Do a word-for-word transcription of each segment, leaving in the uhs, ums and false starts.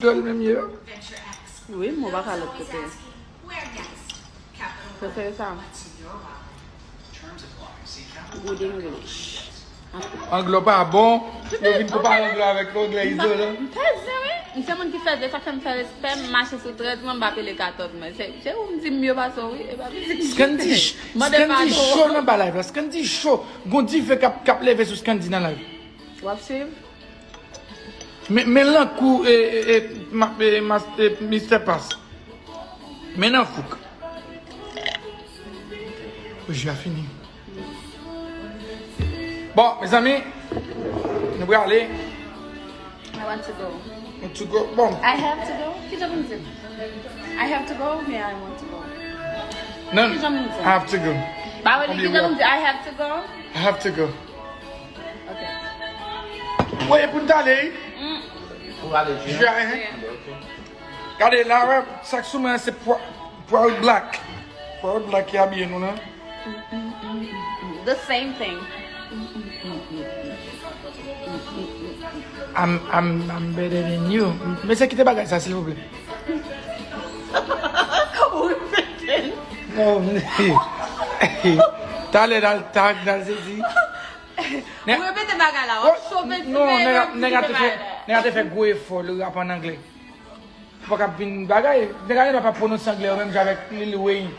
Kreyòl menm ye. Wi, mwen pa ka lòt kote. Prefere sa. Good English. Anglè w pa bon, yo vin konpare anglè w avèk anglè izolan. M pèse, wi. M se moun ki fèt, e sa fè m fè respè, m mache sou trèz mwen, m pa pele katòz mwen. Se, se ou m di m yo pase w, wi, e pa mizik. Scandy, Scandy cho nan ba live la. Scandy cho. Gon dife k ap, k ap leve sou Scandy nan live. W ap swiv? Men, men lankou, e, e, e, ma, e, mas, e, Mister Pass. Men nan fouk. Jwe a fini. Bon, mezanmi, nou prale. I want to go. Want to go? Bon. I have to go? Ki jan pou m di? I have to go? Men I want to go. Non, ki jan pou m di? I have to go. Ba wi, ki jan pou m di? I have to go? I have to go. Ok. Ou wè pou n t ale, wi. Mm. Ou prale jwe? Jwe a, hein? Ok. Gade la, wè, sa k sou mwen se Pro-, Proud Black. Proud Black ki abiye nou la. The same thing. I'm, I'm, I'm better than you. Mesye, kite bagay sa, silvouplè. Ou repete l. Non. Talè, dal, dal, dal sezi. Ou repete bagay la, w ap chofe ti. Non, nèg la te fè, nèg la te fè gwo efò, li rap an anglè. Fòk ap vin bagay. Nèg la gen dwa pa pwononse anglè yo menm jan avèk Lil Wayne.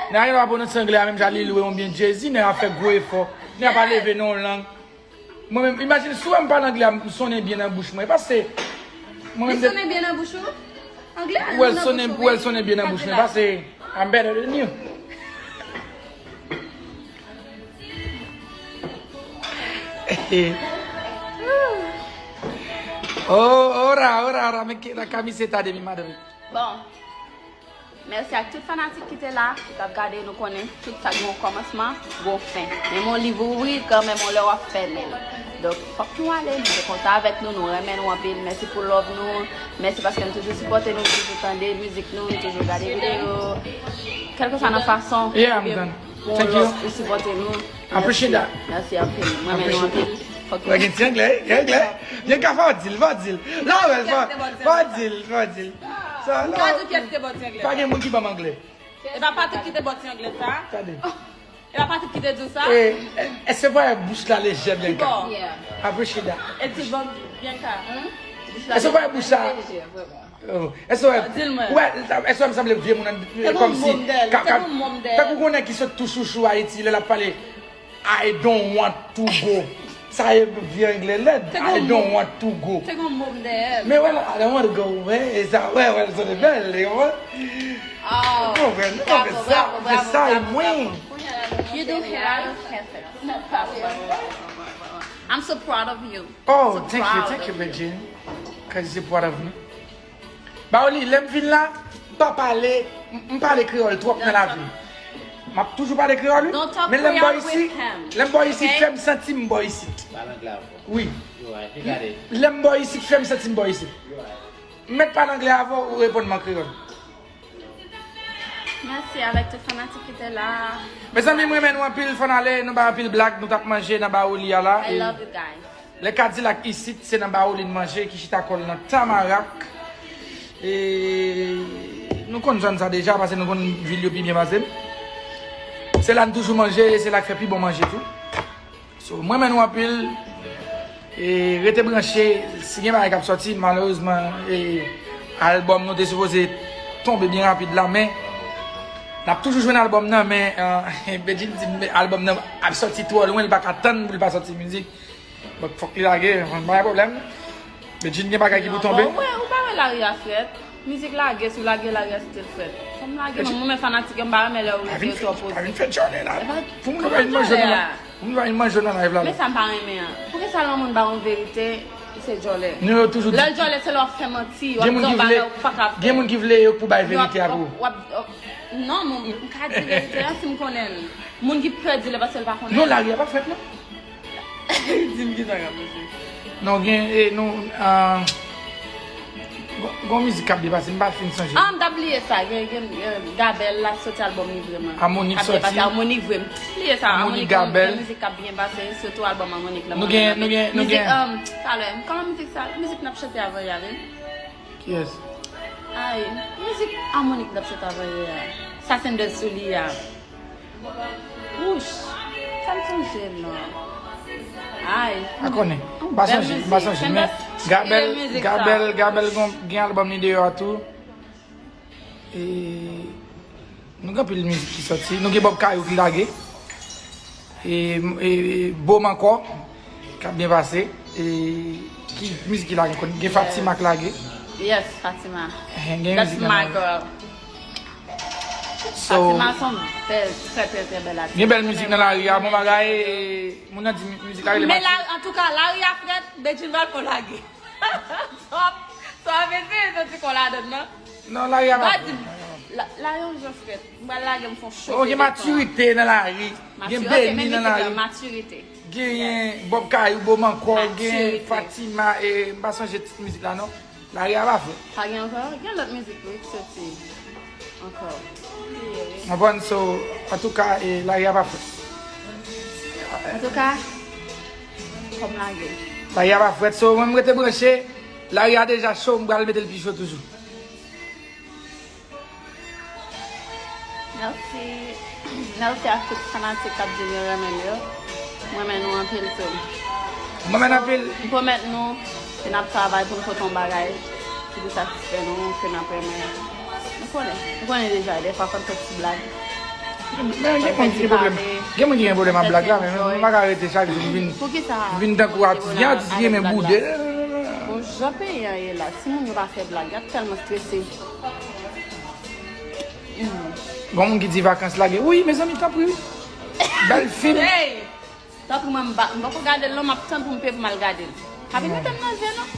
Nèg la gen dwa pa pwononse anglè a menm jan Lil Wayne oubyen Jay-Z, nèg la fè gwo efò. Nèg la pa leve nan yon lang. Mwen menm, imajine si w wè m pale anglè a, m sonnen byen nan bouch mwen. E pa se mwen menm. Li sonnen byen nan bouch ou? Anglè a, ou wè l sonnen, ou wè l sonnen byen nan bouch mwen. E pa se I'm better than you. Oh, ora, ora, ora, me queda camiseta de mi madre. Bon. Mèsi ak tout fanatik ki te la, ki t ap gade, nou konnen tout sa gen yon kòmansman, gen yon fen. Menm yon liv ouvri, kanmenm yon lè w ap fèmen l. Donk, fòk nou ale, nou te kontan avèk nou, nou renmen nou anpil. Mèsi pou love nou, mèsi paske nou toujou sipòte nou, nou toujou tande mizik nou, nou toujou gade videyo. Kèlkeswa nan fason, yeah, I'm done. Thank you. Ou sipòte nou. I appreciate that. Mèsi anpil. Mwen renmen nou anpil. Fòk gen ti anglè, gen anglè. Gen ka fò di l, fò di l. La wè, fò, fò di l, fò di l. Sa, m ka di pyès te bò ti anglè. Pa gen moun ki ban m anglè. E pa Patrick ki te bò ti anglè sa? Tande. E pa Patrick ki te di w sa? E, e, èske vwayè bouch la lejè, Bianca? Ki bò? I appreciate that. E ti bò Bianca. Èske vwayè bouch sa? Oh, èske w wè, èske w wè m sanble vye moun an, kòmsi, ka, ka, tankou konnen ki sot tou chouchou Ayiti, lè l ap pale, "I don't want to go." Sa e vye anglè lèd. "I don't want to go." Men wè la, "I don't want to go." Wè, e sa, wè, wè, l sot bèl, ou konprann? Ou konprann, ou konprann sa, se sa e mwen. You do a lot of perfect. I'm so proud of you. Oh, thank you, thank you, Bedjine. Cause you proud of me. Baoli, lè m vin la, m pa pale, m, m pale kreyòl twòp nan lavi m. M ap toujou pale kreyòl, wi. Men lè m bò isit, lè m bò isit, fè m santi m bò isit. Pale anglè avè w. Wi. Lè m bò isit, fè m santi m bò isit. M mèt pale anglè avè w, ou reponn m an kreyòl. Mèsi avèk tout fanatik ki te la. Mezanmi, m renmen nou anpil, fò n ale, nou bay anpil blag, nou t ap manje nan Baoli a la. I love you guys. Lè Kadilak isit, se nan Baoli n manje, ki chita kò l nan Tamarak. E nou konn zòn sa deja, paske nou konn vil yo pi byen pase m. Se la n toujou manje, e se la k fè pi bon manje tou. So, mwen renmen nou anpil. E rete branche, si gen bagay k ap sòti, malerezman, e albòm nou te sipoze tonbe byen rapid la, men n ap toujou jwenn albòm nan, men, eh, Bedjine di m albòm nan ap sòti twò lwen, li pa ka tann pou li pa sòti mizik. Donk, fòk li lage, pa gen pwoblèm. Bedjine gen bagay ki pou tonbe. Bon, ou wè, ou pa wè lari a frèt? Mizik lage, si w lage, lari a still frèt. Fò m lage, non, mwen menm fanatik yo, m pa renmen lè ou rete twò poze. Pa vin fè djòlè la. Pou moun pa vin manje nou la. Pou moun pa vin manje nou nan live la. Men sa m pa renmen an. Poukisa lè yon moun ba w yon verite, se djòlè? Nou yo toujou di. Lè l djòlè, se lè w ap fè manti, w ap di yon bagay ou pa ka fè. Gen moun ki vle yo pou bay verite a pou ou. W ap, w ap, non, m, m ka di verite a si m konnen l. Moun ki pè di l, e paske l pa konnen. Non, lari a pa frèt, non. Di m ki sa k ap pase. Non, gen, e, nou, ah, gon, gon mizik k ap byen pase, m pa fin sonje. Ah, m t ap bliye sa, gen, gen, eh, Gabel la soti albòm li vrèman. Amonik soti. Amonik vre, m t bliye sa. Amonik, Gabel. Gen mizik k ap byen pase, sitou albòm Amonik la. Nou gen, nou gen, nou gen. Mizik, um, talè, kòman mizik sa? Mizik n ap chante avan yè a, wi. Yes. Ay, mizik amoni ki t ap sot avè yè a. Sa se m dèt sou li a. Wouch, sa m sonje non. Ay. A konnen. M pa sonje, m pa sonje. Men Gabel, Gabel, Gabel gen, gen album li deyò a tou. E nou gen anpil mizik ki sòti. Nou gen Bob Kayou ki lage. E, e Bo m ankò k ap byen pase. E ki mizik ki lage? Gen Fatima k lage. Yes, Fatima. Gen mizik nan lage. So, Fatima se yon bèl, trè trè trè bèl atis. Gen bèl mizik nan lari a, bon bagay. E moun nan di mizik la rele. Men la, antouka, lari a frèt, Bedjine pral fè lage. Sa w ap ese soti kò ladan nan? Non, lari a pa frèt. Lari yon jan frèt. M pral lage m fè yon cho. Gen matirite nan lari. Gen Beni nan lari. Matirite. Genyen Bob Kayou, Bo m ankò, gen Fatima, e m pa sonje tit mizik la non. Lari a pa frèt. Pa gen ankò? Gen lòt mizik wi ki soti ankò. Konprann, so, antouka, e, lari a pa frèt. Antouka, fò m lage. Lari a pa frèt, so, mwen m rete branche. Lari a deja cho, m pral mete l pi cho toujou. Mèsi. Mèsi ak tout fanatik k ap di m yo renmen m yo. M renmen nou anpil tou. M renmen anpil. M pwomèt nou ke n ap travay pou n pote yon bagay ki pou satisfè nou, ke n ap renmen. Nou konnen. Nou konnen deja, dèfwa fò n fè ti blag. Men gen moun ki gen pwoblèm. Gen moun ki gen pwoblèm ak blag la, men mwen pa ka rete chak jou m vin, m vin tankou atis. Gen atis ki renmen boude. Bon, jan peyi an ye la, timoun yo pa fè blag, y ap tèlman strese. Gon moun ki di vakans lage. Wi, mezanmi, tanpri, wi. Bèl fim. Tanpri mwen, m pa, m pako gade l non, m ap tann pou m peye pou m al gade l. Pa vin mete m nan je non.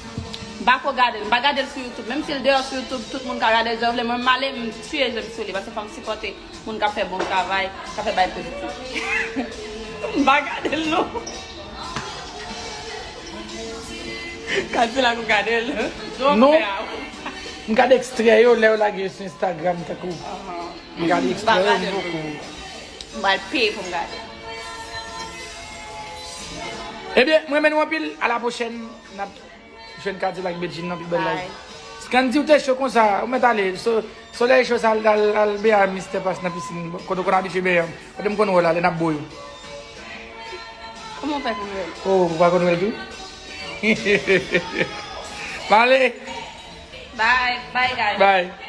M pako gade l, m pa gade l sou YouTube. Menm si l deyò sou YouTube, tout moun ka gade l jan yo vle, mwen m ale, m tiye je m sou li, paske fò m sipòte moun k ap fè bon travay, k ap fè bagay pozitif. M pa gade l non. Kadilak ou gade l? Non. M gade ekstrè yo lè yo lage yo sou Instagram tankou. M gade ekstrè yo, m poko. M pral peye pou m gade. Ebyen, mwen renmen nou anpil. A la pwochèn. N ap jwenn Kadilak Bedjine nan pi bèl live. Scandy, ou te cho konsa, ou mèt ale. So, solèy cho sa, al, al, al benyen ak Mister Pass nan pisin. Kote w konn abitye benyen. Kote m konn wè w la, lè n ap bo yo. Kòman w fè konn wè l? Oh, ou pa konn wè l tou? M ale. Bye, bye guys. Bye.